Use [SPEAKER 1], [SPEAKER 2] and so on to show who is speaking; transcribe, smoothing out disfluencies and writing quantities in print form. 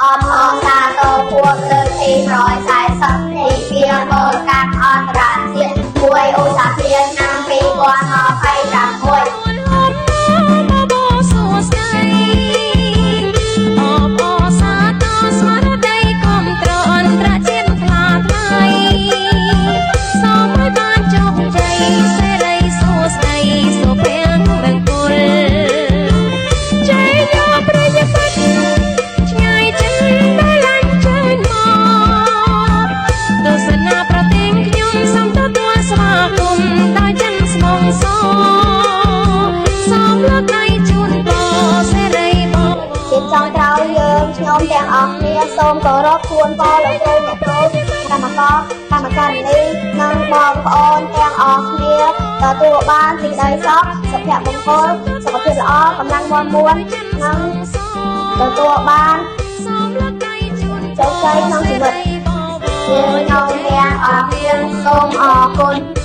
[SPEAKER 1] អបអរសាទរខួបលើកទី140នៃជាពលកម្មអន្តរជាតិ1ឧសភាឆ្នាំ2026
[SPEAKER 2] បសួស្តីអបអសាទរស្មារតីគាំទ្រអន្តរជាតិថ្លាថ្លៃសូមឲ្យបានជោគជ័យសេរីសួស្តីសុភមង្គលជ័យយោប្រិយមិត្តឆ្ងាយចិនដែលអញ្ជើញមកទស្សនាប្រទេសខ្ញុំសូមទទួលស្វាគមន៍ដោយចិនស្មងសរសូមលើកដៃជូនពរសេរីបវរ
[SPEAKER 1] ជាចុងក្រោយយើងខ្ញុំទាំងអស់គ្នាសូមគោរពជូនពរលោកគ្រូអ្នកគ្រូកម្មករកម្មការិនីនិងបងប្អូនទាំងអស់គ្នាទទួលបានសេចក្តីសុខសុភមង្គលសុខភាពល្អកម្លាំងមាំមួននិងទទួលបាន
[SPEAKER 2] សូមលើកដៃជូនព
[SPEAKER 1] ជោគជ័យក្នុងជីវិត
[SPEAKER 2] រ
[SPEAKER 1] យើងខ្ញុំទាំងអស់គ្នាសូមអរគុណ។